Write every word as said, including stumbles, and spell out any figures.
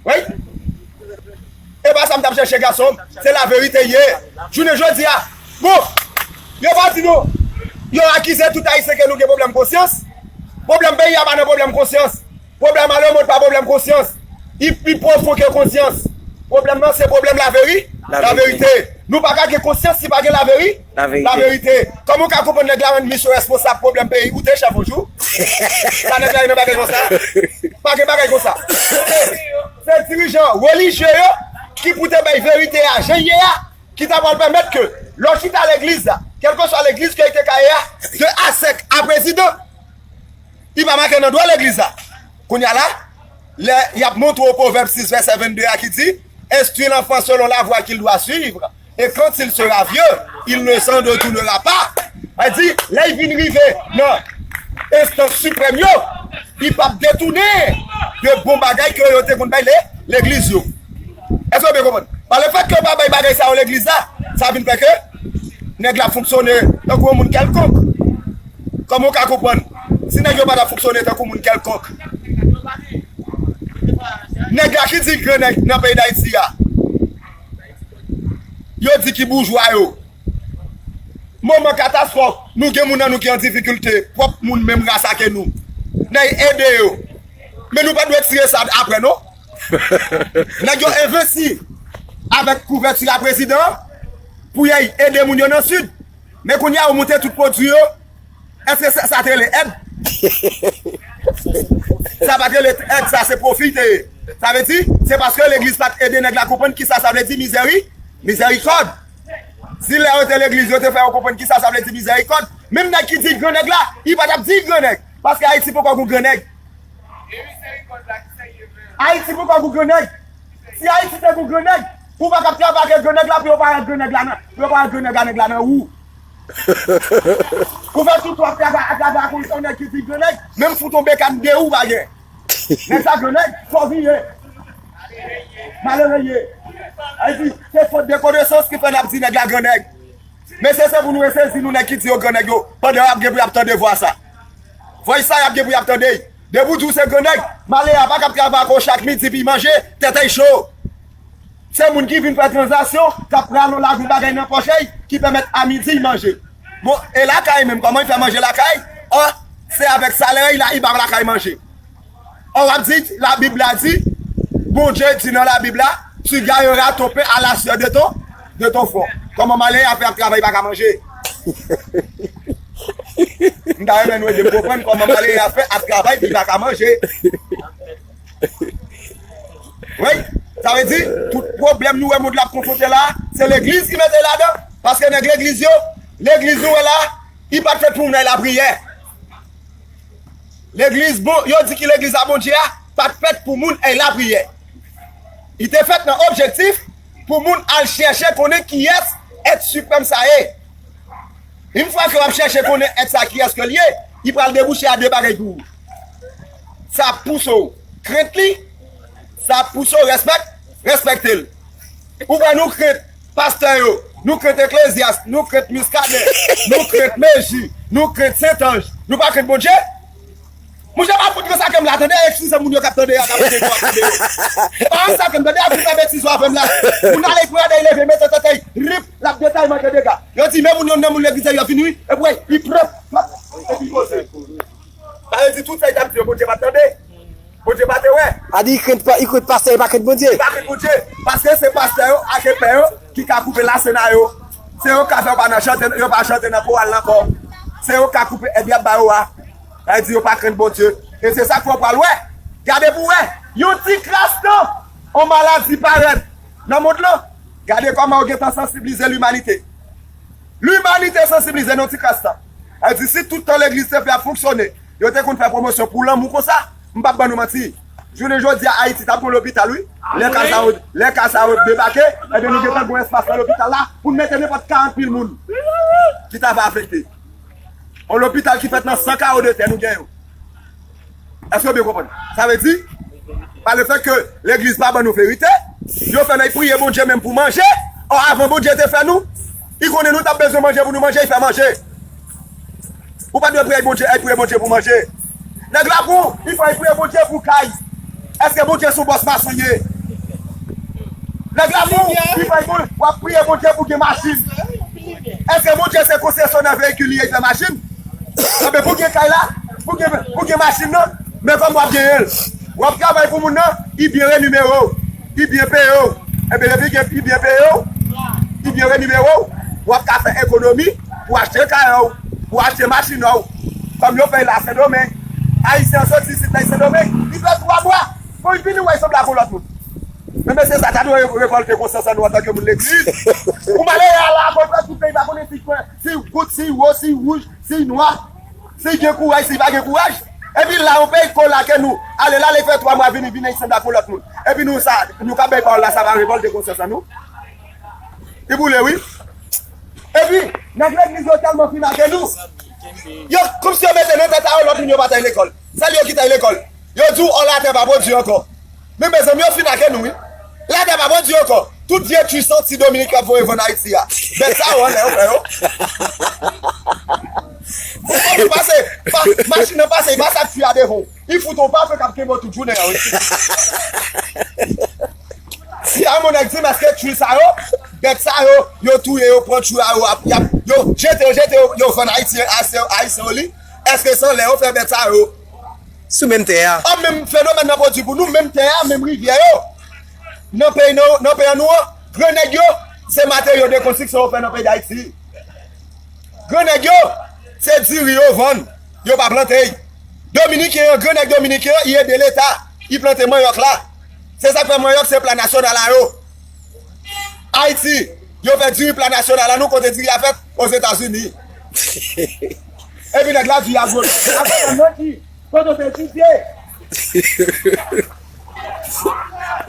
Wi. E pa sa m t ap chèche, gason m. Se laverite ye. Jounen jodi a. Bon, yo pa di nou. Yo akize tout Ayisyen ke nou gen pwoblèm konsyans. Pwoblèm peyi a pa nan pwoblèm konsyans. Pwoblèm a lemonn pa pwoblèm konsyans. Li pi pwofon ke konsyans. Pwoblèm nan se pwoblèm laveri-, laverite. Nou pa ka gen konsyans si pa gen laveri-, laverite. Kòman w ka konprann nèg la rann misyon responsab pwoblèm peyi? Ou te chèf yon jou? Sa nèg la ye nan bagay konsa? Pa gen bagay konsa. Se dirijan relijye yo ki pou te bay verite a jan l ye a, ki ta pral pèmèt ke lè w chita legliz la, kèlkeswa legliz ke li te ka ye a, de a sèk a prezidan, li pa make nan dwa legliz la. Kounye a la, lè y ap montre w Pwovèb sis vèsè vennde a ki di, Instruis l'enfant selon la voie qu'il doit suivre, et quand il sera vieux, il ne s'en détournera pas. Sa di, lè y vin rive nan enstans siprèm yo, li p ap detounen de bon bagay ke yo te konn bay le-, legliz yo. Èske w byen konprann? Pa lefèt ke yo pa bay bagay sa yo legliz la, sa vin fè ke nèg la fonksyone tankou yon moun kèlkonk. Kòman w ka konprann? Si nèg yo pa t ap fonksyone tankou moun kèlkonk, nèg la ki di grannèg nan peyi Dayiti a, yo di ki boujwa yo. Moman katastwòf, nou gen moun nan nou ki an difikilte, pwòp moun menm ras ake nou. Nèg ede yo. Men nou pa dwe tire sa apre, non. Nèg yo envesti avèk kouvèti a prezidan an pou y al ede moun yo nan Sid. Men kounye a, yo moute tout pwodui yo. Èske sa, sa te rele èd? Sa pa t rele èd, sa se pwofi te ye. Sa vle di, se paske legliz pa t ede nèg la konprann kisa sa vle di mizèri-, mizèrikòd. Si lè yo te legliz, yo te fè yo konprann kisa sa vle di mizèrikòd, menm nèg ki di grannèg la, li pa t ap di grannèg. Paske Ayiti poko gon grannèg. Ayiti poko gon grannèg. Si Ayiti te gon grannèg, ou pa t ap travay ak grannèg la pou yo pa wè grannèg la nan, pou yo pa wè grannèg a nèg la nan ou. Ou fè tout w ap travay, ap travay ak yon nèg ki di grannèg, menm fout yon bekàn de ou pa gen. Nèg sa grannèg, fò vin ye. Malere ye. Sa vle di, se fot de konesans ki fè n ap di nèg la grannèg. Mesye, se pou nou resezi nou nèg ki di yo grannèg yo, pandan y ap gen pou y ap tande vwa sa. Vwa sa y ap gen pou y ap tande. Depi w di w se grannèg, malere a pa k ap travay ak ou chak midi pou y manje, tèt ey cho. Se moun ki vin fè tranzaksyon, k ap rale yon lavi bagay nan pòch ey, ki pèmèt a midi y manje. Bon, e lakay menm, kòman y fè manje lakay? Ò, se avèk salè y la, y ba lakay manje. Ò, w ap di, Labib la di, Bondye di nan Labib la, tu gagneras ton pain à la sueur de ton, de ton front. Kòman malere a fè ap travay, pa ka manje? M ta renmen nou ede m konprann kòman malere a fè ap travay, li pa ka manje. Wi, sa vle di, tout pwoblèm nou wè mond la ap konfwonte la, se legliz ki mete ladan. Paske nèg legliz yo, legliz nou wè la, li pa t fèt pou moun al lapriyè. Legliz bon, yo di ki legliz a Bondye a, pa t fèt pou moun al lapriyè. Li te fèt nan objektif pou moun al chèche konnen kiyès èt siprèm sa ye. Yon fwa ke w ap chèche konnen èt sa kiyès ke l ye, li pral debouche a de bagay pou ou. Sa ap pouse w krent li, sa ap pouse w respèk-, respekte l. Ou wè nou krent pastè yo, nou krent Eklezyas, nou krent Miskaden, nou krent Meji, nou krent Sentanj, nou pa krent Bondye? Monchè, pa fout nan sa ke m la, tande, eskize moun yo k ap tande a, k ap tande yo, ap tande yo. Pa nan sa ke m tande a, pou fè betiz yo avè m la. Moun ale pou gade, leve, mete tèt ey, rip, l ap detay manke dega. Yo di, men moun yo nan moun legliz yo vin wi, epi, epi, epi poze. Sa vle di tout sa y t ap di yo, Bondye pa t tande. Bondye pa te wè. A di, y krent pa, y krent pastè, y pa krent Bondye. Y pa krent Bondye. Paske se pastè yo ak epè yo ki ka koupe lasena yo. Se yo k ka fè yo pa nan chante, yo pa chante nan koral la ankò. Se yo k ka koupe èd y ap ba yo a. Sa vle di yo pa krent Bondye. E se sa k fè w pral wè. Gade pou w wè. Yon ti kras tan, yon maladi parèt nan mond lan. Gade kòman yo gentan sansiblize limanite. Limanite sansiblize nan yon ti kras tan. Sa vle di, si tout tan legliz te fè ap fonksyone, yo te konn fè pwomosyon pou lanmou konsa, m p ap ban nou manti. Jounen jodi a, Ayiti t ap gon lopital, wi. Lè ka sa yo, lè ka sa yo debake, ebyen, nou gentan gon espas nan lopital la pou n mete nenpòt karant mil moun ki ta va afekte. Yon lopital ki fèt nan san kawo de tè nou gen yo. Èske w byen konprann? Sa vle di, pa lefèt ke legliz pa ban nou verite, yo fè n al priye Bondye menm pou manje. Ò, avan Bondye te fè nou, li konnen nou t ap bezwen manje pou nou manje, li fè manje. Ou pa dwe priye Bondye, al priye Bondye pou manje. Nèg la bon, li fè al priye Bondye pou kay. Èske Bondye se yon bòs mason ye? Nèg la bon, li fè moun, w ap priye Bondye pou gen machin. Èske Bondye se konsesyonè veyikil li ye, li fè machin? Anben, pou gen kay la, pou gen, pou gen machin nan, men kòman w ap genyen l? W ap travay pou moun nan, li byen renimere w, li byen peye w. Enben, depi gen, li byen peye w, li byen renimere w, w ap ka fè ekonomi pou achte kay ou, pou achte machin ou. Kòm yo fè l la Sendomeng, Ayisyen an soti isit la Sendomeng, li fè twa mwa, bon, li vini wè, li sanble ak yon lòt moun. Men mesye sa ta dwe revòlte konsyans an nou antanke moun legliz. Ou malere a la, konprann tout peyi pa konnen si kwen, si goud, si wo, si wouj, si nwa, si gen kouraj, si pa gen kouraj. Epi la, yon peyi ko lake nou. Ale la, li fè twa mwa vini, vini, li sanble ak yon lòt moun. Epi nou sa, nou ka bay pawòl la, sa va revòlte konsyans an nou. Li boule, wi. Epi, nèg legliz yo tèlman fin ake nou. Yo, kòmsi yo mete nan tèt a yo, lòt moun yo pa t al lekòl. Sèl yo ki t al lekòl. Yo di w, ò, latè pa pwodui ankò. Men mezanmi, yo fin ake nou, wi. Latè pa pwodui ankò. Tout vye twi santi Dominik yo ap voye vann Ayiti a. Bèt sa yo anlè yo, frè yo. Ou pase, pa, machin nan pase, li pase ak twi a devan w. Li fout on pafe k ap kenbe w tout jounen an, wi. Si a yon nèg di m, èske twi sa yo, bèt sa yo, yo touye yo, pran twi a yo, ap, y ap, yo jete yo, jete yo, yo vann Ayisyen, Ayisyen, Ayisyen yo li, èske se anlè yo fè bèt sa yo? Sou menm tè a. An menm fenomèn nan pwodui pou nou, menm tè a, menm rivyè yo. Nan peyi, nan, nan peyi an nou an, gran nèg yo, se materyo de konstriksyon yo fè nan peyi Dayiti. Gran nèg yo, se diri yo vann, yo pa plante. Dominiken an, gran nèg dominiken an, li ede leta, li plante manyòk la. Se sa k fè manyòk se pla nasyonal a yo. Ayiti, yo fè diri pla nasyonal a nou kote diri a fèt, Ozetazini. Epi nèg la di agwo. Agwo nan ki? Kote w te etidye?